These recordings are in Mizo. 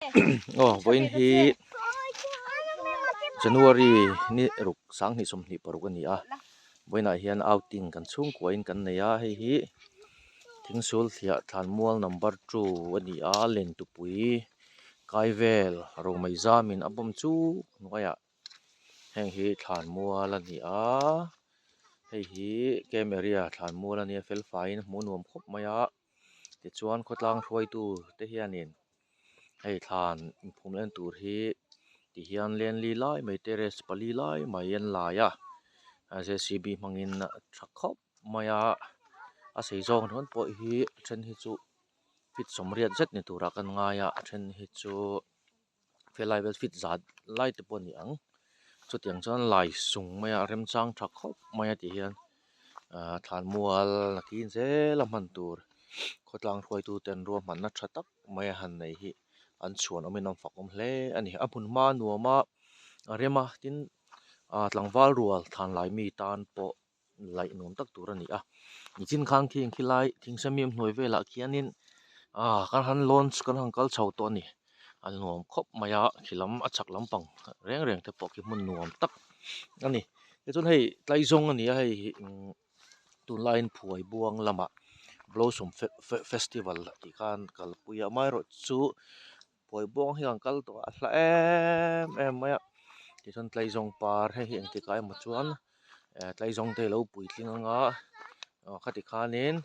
Aw vawiin hi January ni ruk sanghnih 26 a ni a vawiinah hian outing kan chhungkuain kan nei a hei hi thingsul thliah thlanmual number two a ni a lentupui kai vel romei zamin a bawm chuk hnuaiah heng hi thlanmual a ni a hei hi camp area thlanmual a nia fel faiin hmuh nuam khawp mai a tichuan khawtlang hruaitu te hianin hei thlan inphum len tur hi tihian lenli lai mai terrace pali lai mai an lai a J C B hmangin a tha khawp mai a a sei zawng ringawt pawh hi a then hi chu feet 80 zet ni turah kan ngai a a then hi chu. helai vel feet zat lai te pawh a ni ang chutiang chuan lai sung mai a remchang tha khawp mai a tih hian ahh thlanmual a kin zel a hman tur khawtlang hruaitu ten ruahmanna tha tak mai a han nei hi an chhuan awmin an fak awm hle a ni a hmun hma nuam a a rem a tin ahh tlangval rual thlan lai mi tan pawh. laih nuam tak tur a ni a nichin khan khi khi lai thingse mim hnuai velah khianin ah kan han launch kan han kal chho tawh a ni a nuam khawp mai a khi lam a chhak lampang reng reng te pawh khi hmun nuam tak a ni tichuan hei tlaizawng a ni a hei hi imm tunlaiin phuai buang lamah blossom festival tih khan kalpui a amaherawhchu phuai buang hi an kal tawh a a hla em em mai a tichuan tlaizawng par hei hi engtik ah emaw chuan eh tlaizawng te alo puitling anga aw khati khanin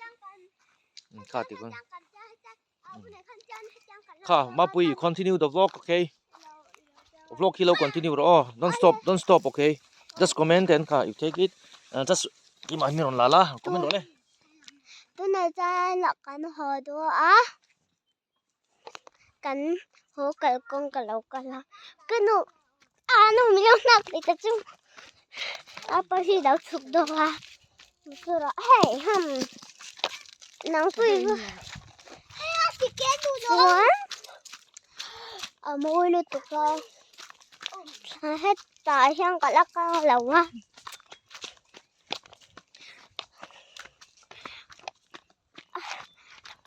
kha ti khan kha mapui continue the vlog okay vlog hi lo continue rawh aw don't stop don't stop okay just comment and kha you take it just keimah hi min rawn la la comment rawh le. Tunah chuan kan haw dawn a. Kan haw kalkawng ka lo kal a ka nu a nu min lo nghak leh ta chu apa hi lo chhuk dawk a chutah hei hum nang pawh i va chuan a mawi lutuk a hetah hian ka la kang lo a.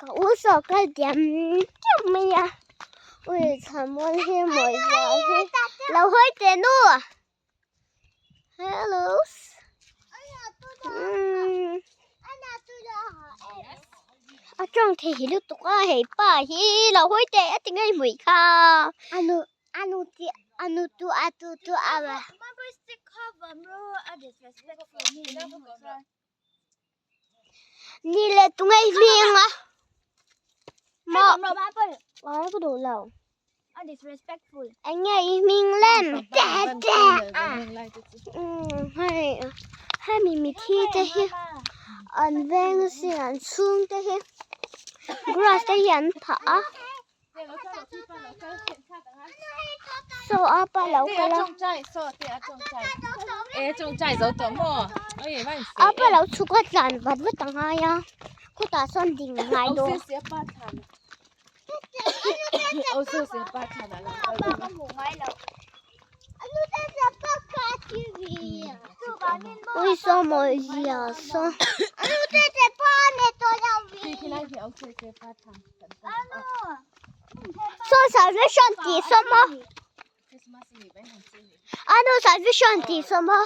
Ka u saw kal diam diam mai a ui thlanmual hi mawi zia hi lo hawi teh nu hello umm a tawng thei hi lutuk a hei pa hi lo hawi teh a ti ngei hmui kha Ni leh tunge i hming a maw ai ka duh lo eng nge i hming lem hei hemi mithi te hi an veng sin an chhung te hi grass te hi an phah a. Saw a pa lo kal a. A pa lo chhuk a tlan vat vat a ngai a khutah sawn ding a ngai dawn. Ui saw mawi zia saw. Saw salvation tih saw maw a nu salvation tih saw maw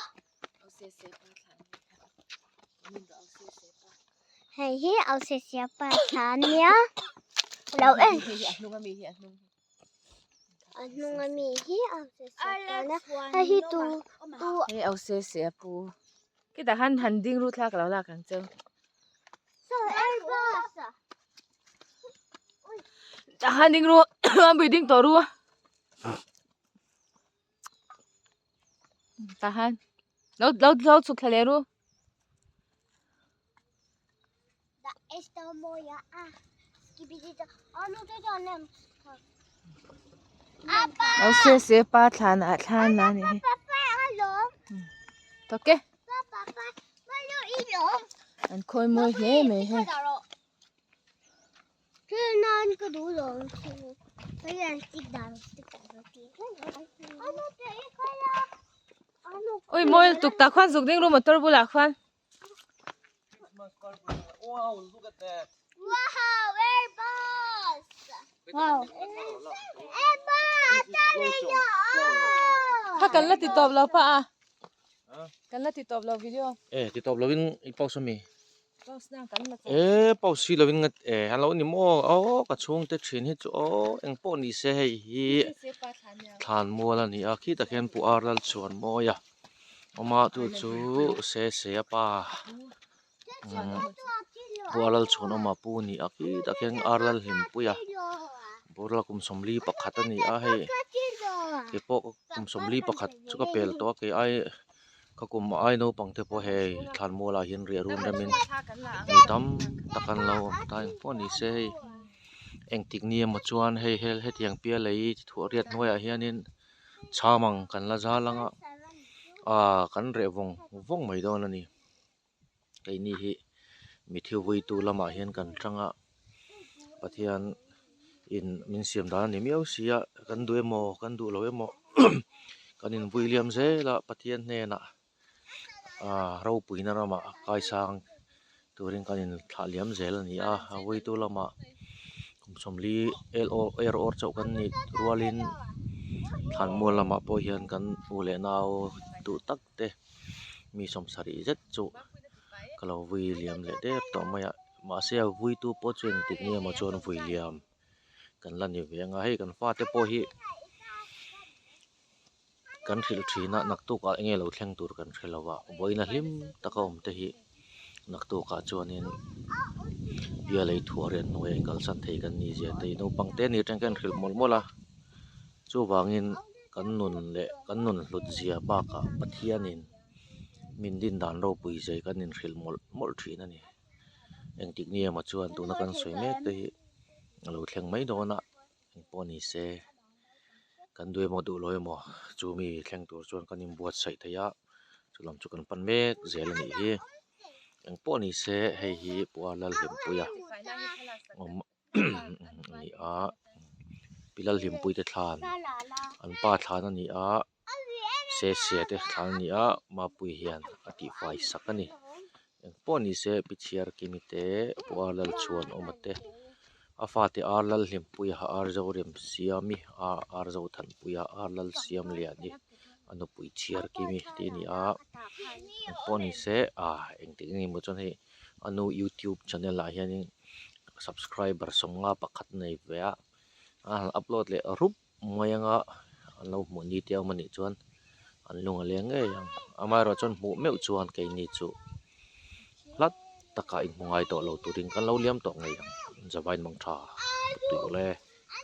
hei hi au se sia pa thla ania lo en a hnung a mi hi au se sia pa ania hei hi tu tu hei au se sia pu Khitah khan han ding ru thlak lo lak ang cheu. Tah khan ding ru an pui ding tawh ru. Tah khan lo lo lo chhuk thla leh ru. Lo se se pa thlan ah thlan a ni hi. Tawk e. An khawi mawi hle mai hei. Ui mawi lutuk tah khuan zuk ding ru motor bulah khuan. Wow, look at that. Wow, Airbus! Wow. Airbus! Kha kan la ti tawp lo pa a. Kan la ti tawp lo video. E ti tawp lovin i pause ami. Pause na kan la E pause si lovin ngat e an lo ni maw aw ka chhungte thin hi chu aw eng pawh ni se hei hi thlan mual a ni a khi tak hian pu ar lal chuan mawi a awm a chu chu se se a pa Pu ar lal chuan awm a pu a ni a khi tak hian ar lal hlimpui a boral kum sawmli pakhat a ni a hei keipawh kum sawmli pakhat chu ka pel tawh a kei ai ka kum ai naupang te pawh hei thlanmual ah hian riah run remin mi tam tak an lo awm ta engpawh ni se hei engtik ni emaw chuan hei hetiang pial lei thuah riat hnuaiah hianin chham ang kan la zal ang a aaa kan reh vawng vawng mai dawn a ni. Keini hi mitthi vuitu lamah hian kan tang a, Pathian in min siam dan a ni miau si a, kan duh emaw kan duh lo emaw kan invui liam zel a, Pathian hnenah aaa ropuina ramah kaisang turin kan inthlah liam zel a ni a, a vuitu lamah kum sawmli el awr er awr chauh kan nih rualin thlanmual lamah pawh hian kan u leh nau duh tak te mi sawmsarih zet chu ka lo vui liam leh der tawh mai a mahse a vui tu pawh chu engtik nge maw chuan vui liam kan la ni ve ang a hei kan fate pawh hi kan hrilh thin a naktuk ah enge lo thleng tur kan hre lo a vawiin a hlim taka awm te hi naktuk ah chuanin bial ei thuah riat hnuai a inkalsan thei kan nih zia te hi naupang te ni atang hian hrilh mawlh mawlh a chuvangin. Kan nun leh kan nun hlut zia bakah Pathianin min din dan ropui zai kan inhrilh mawlh mawlh thin a ni. Engtik ni emaw chuan tuna kan sawi mek te hi a lo thleng mai dawn a, engpawh ni se kan duh emaw duh lo emaw chu mi thleng tur chuan kan inbuatsaih thei a, chu lam chu kan pan mek zel a nih hi. Engpawh ni se hei hi Puar Lalhlimpuia awm. a ni a pilal hlimpui te thlan an pa thlan a ni a se se te thlan a ni a mapui hian a tihfai sak a ni engpawh ni se pi chhiar kimi te pawh a lal chhuan awm a te a fate ar lal hlimpui a ar zo rem siami a ar zo thanpui a ar lal siam liani a nupui chhiar kimi tih a ni a engpawh ni se ah engtik emaw chuan hei a nu youtube channel ah hianin subscriber sawmnga pakhat a nei ve a a han upload leh rup mai anga an lo hmuh ni te a awm anih chuan an lung a leng ngei ang amaherawh chuan hmuh meuh chuan keini chu hla takah inhmu ngai tawh lo turin kan lo liam tawh ngei ang zavain mang tha tui ule.